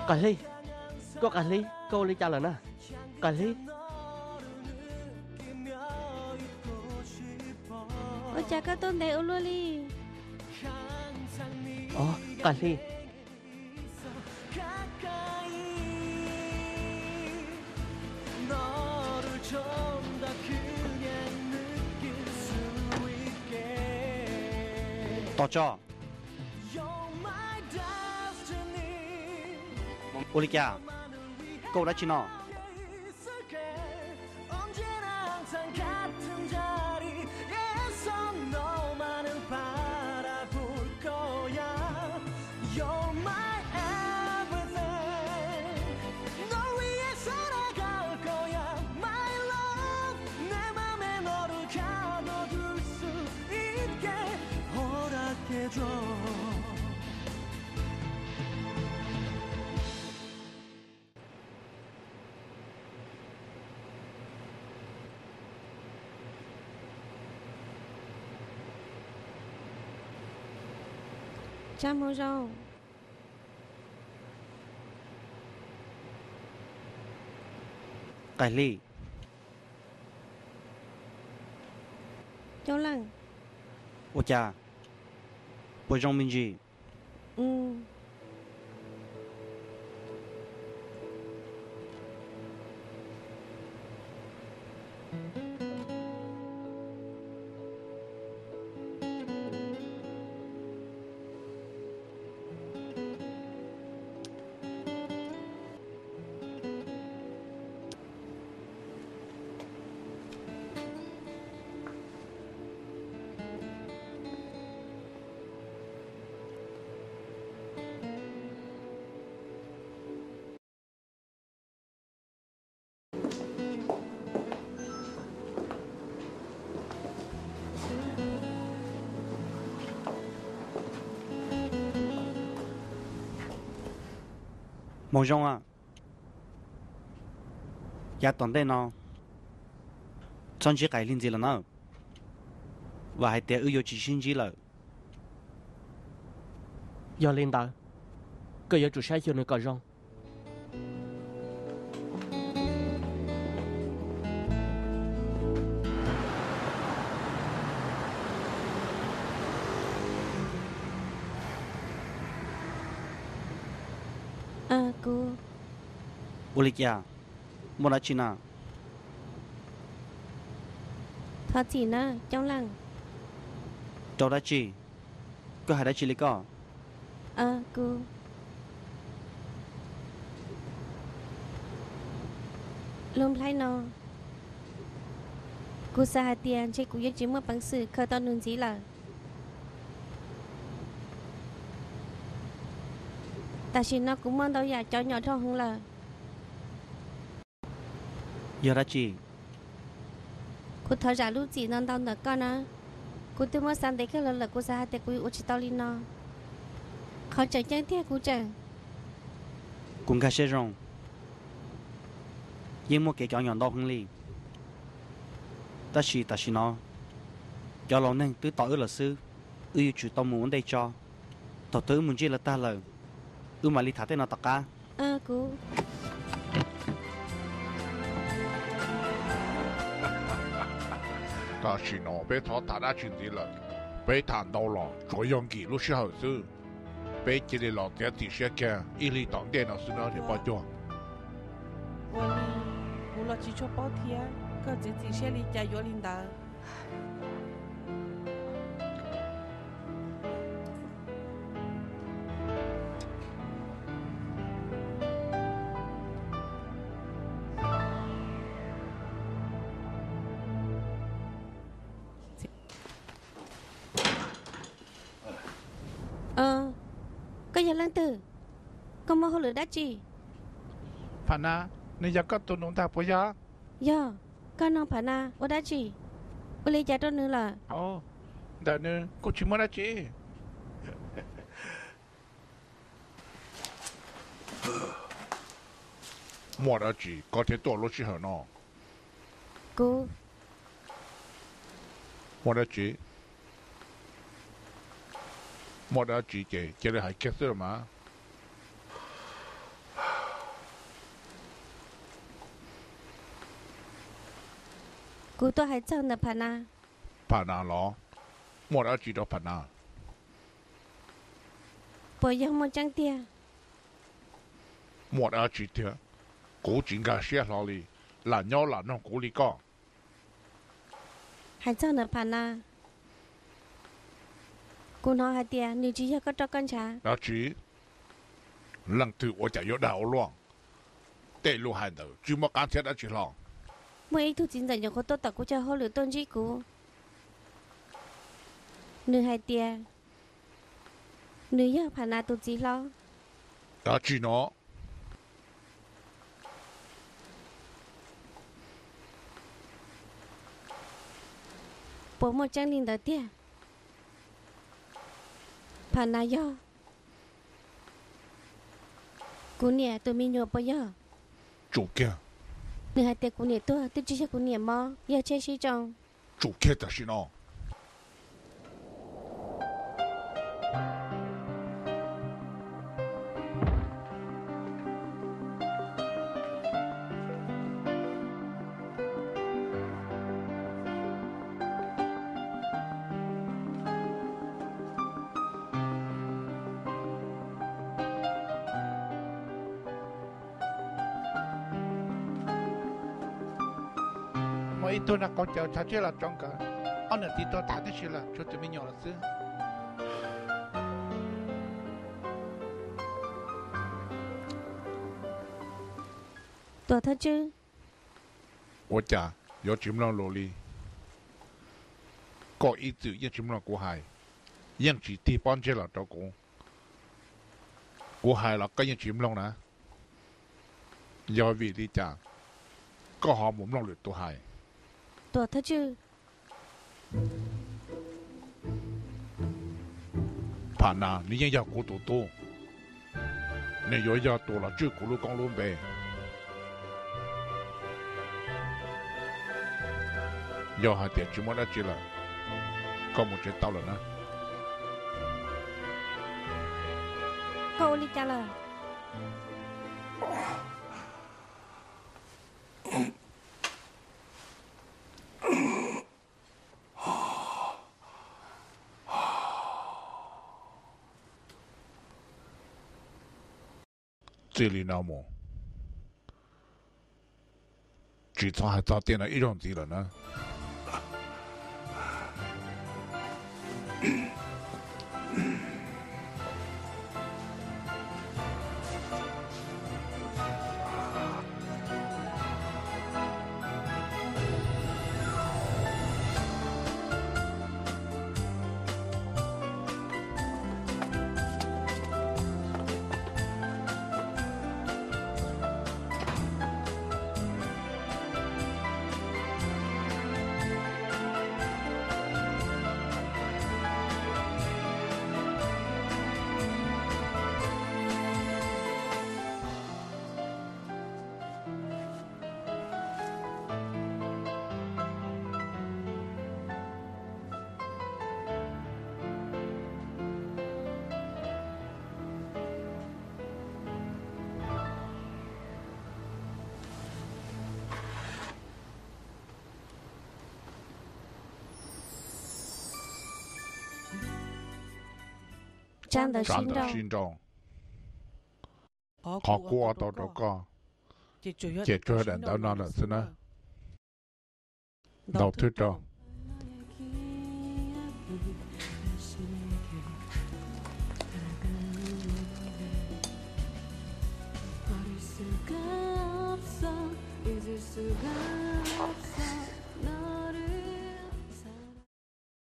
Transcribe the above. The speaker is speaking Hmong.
Qais Hli, koj Qais Hli, koj ua li cas lawm na? Qais Hli. Ua cas koj tuaj ntev ua luaj li? Qais Hli. Tos tso. Ua li cas? Koj ua dab tsi no? Tsa hmo zoo. Qais Hli. Coob leej. Ua cas, puas zoo me ntsis? Hmoov zoo a. Yav tom ntej no txhob ntsib Qais Hli ntxiv lawm na. Vam hais tias wb yuav tsis sib ntsib lawm. Yog li ntawd, koj yuav tsum saib xyuas nws kom zoo. Kuv. Ua li cas? Muaj dab tsi na? Thov txim na, Coob Leej. Rau dab tsi? Koj hais dab tsi li koj? Kuv, lub nplhaib no, kuv xav hais tias ntshe kuv yuav tsis muaj peev xwm khaws tau nws ntxiv lawm. Tam sim no kuv muaj ntau yam cov nyom dhau heev lawm. Yog dab tsi? Kuv thov zam lub txim no ntau ntawm koj na. Kuv twb muab xav ntev kawg los lawm, kuv xav hais tias kuv yuav ua tsis tau li no. Qhov tseem ceeb tiag kuv tseem... Kuv nkag siab zoo, yeej muaj kev cov nyom ntau heev li. Tab sis tam sim no cov laus neeg twb tos wb lawm xwb, wb yuav tsum tau mus ua ntej tso. Thaum twg wb mus ntsib lawv tag lawm, wb mam li tham tej no tom qab. Kuv... Tam sim no peb thov tham dab tsi ntxiv lawm, peb tham ntau los tsuav yog nkim lub sij hawm xwb. Peb cia li los txiav txim siab kiag ib hlis tom ntej no xwb na niam poj cuag. Ua li, kuv los tsis tshua paub thiab, koj txiav txim siab li cas yuav li ntawd. Koj yog leej twg? Koj muaj hauj lwm dab tsi? Pham Nas, nws yog koj tus nus ntag puas yog? Yog, koj nug Pham Nas ua dab tsi? Ua li cas rau nws lawm? Ntawm nws kuj tsis muaj dab tsi. Muaj dab tsi koj thiaj tuaj lub sij hawm no? Kuv... Muaj dab tsi? Muaj dab tsi ces cia li hais kiag xwb los mas. Kuv tuaj hais txog ntawm Pham Nas. Pham Nas los? Muaj dab tsi rau Pham Nas? Puas yog muaj tseeb tiag? Muaj dab tsi tiag? Kuv tsis nkag siab hlo li, lam nyob lam noog kuv li koj. Hais txog ntawm Pham Nas, kuv hnov hais tias nws tsis yog koj roj koj ntshav. Dab tsi? Leej twg ua cas yuav dag ua luaj? Tej lus hais ntawd tsis muaj qab ntxhiab dab tsi hlo. Muaj ib tug txiv ntxawm nyuam qhuav tuaj tom kuv cov hauj lwm tuaj ntsib kuv. Nws hais tias nws yog Pham Nas tus txiv hlob. Dab tsi no? Puas muaj tseeb li ntawd tiag? Pham Nas yog kuv niam tus me nyuam puas yog? Tsum kiag. Nws hais tias kuv niam tuag twb tsis yog kuv niam mob, yog tsheb sib tsoo. Tsum kiag tam sim no. Muaj ib tug nag qaum caws tshav tsib los tso nkawd, ob niam txiv tuag tas tib si lawm, tshuav tus me nyuam lawm xwb. Tuam thawj tswj, ua cas yuav tsis mloog lus li? Koj ib txwm yeej tsis mloog kuv hais, yeej tsis tig pob ntseg los rau kuv. Kuv hais los koj yeej tsis mloog na. Yog vim li cas koj ho mus mloog lwm tus hais? Tuam thawj tswj, Pham Nas nws yeej yog kuv tus tub, nws yuav yog tus los tswj kuv lub koob lub npe. Yog hais tias tsis muaj dab tsi lawm, koj mus tsev tau lawm na. Koj ua li cas lawm? Txij li no mus, tsis txhob hais txog tej no ib zaug ntxiv lawm na. Tsab ntawv sib nrauj. Qhov kuv ua tau rau koj ces tsuas yog daim ntawv no lawm xwb na. Ntau thwj rau.